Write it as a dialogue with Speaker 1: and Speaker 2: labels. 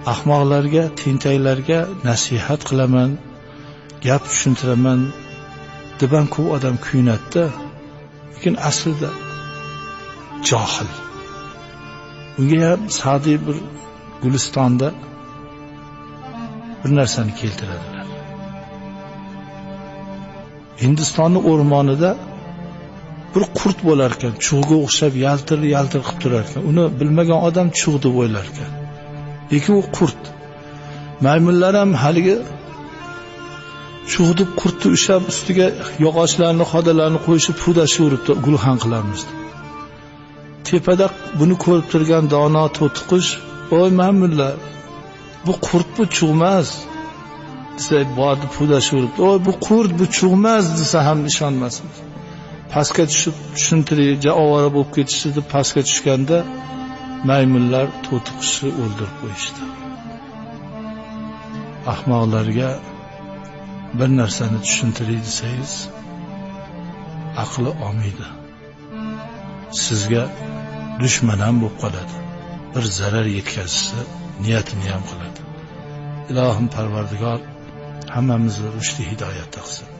Speaker 1: Ahmoqlarga, tentaklarga nasihat qilaman, gap tushuntiraman deb ham ko'p odam kuyunadi-da, lekin aslida johil. Unga ham Sa'diy bir Gulistonda bir narsani keltiradilar. Hindistonning o'rmonida bir qurt bo'lar ekan, chug'ga o'xshab yaltir yaltir qilib turar ekan. Uni bilmagan odam chug' deb o'ylar ekan. Lekin u qurt. Maymunlar ham haligi chug' deb qurtni ushlab ustiga yog'ochlarni, xodalarni qo'yishib pudashaveribdi, gulxan qilamiz deb. Tepada buni ko'rib turgan dono to'tiqush, "Oy maymunlar, bu qurt, bu chug' emas" desa, bordi pudashaveribdi. "Oy bu qurt, bu chug' emas" desa ham ishonmasin. Pastga tushib tushuntiring, ovora bo'lib ketishdi deb pastga tushganda maymunlar to'tiqushni o'ldirib qo'yishdi. Ahmoqlarga bir narsani tushuntiring desangiz, aqli olmaydi. Sizga dushman ham bo'lib qoladi. Bir zarar yetkazishni niyatini ham qiladi. Ilohim Parvardigor hammamizni rushdi hidoyatda qilsin.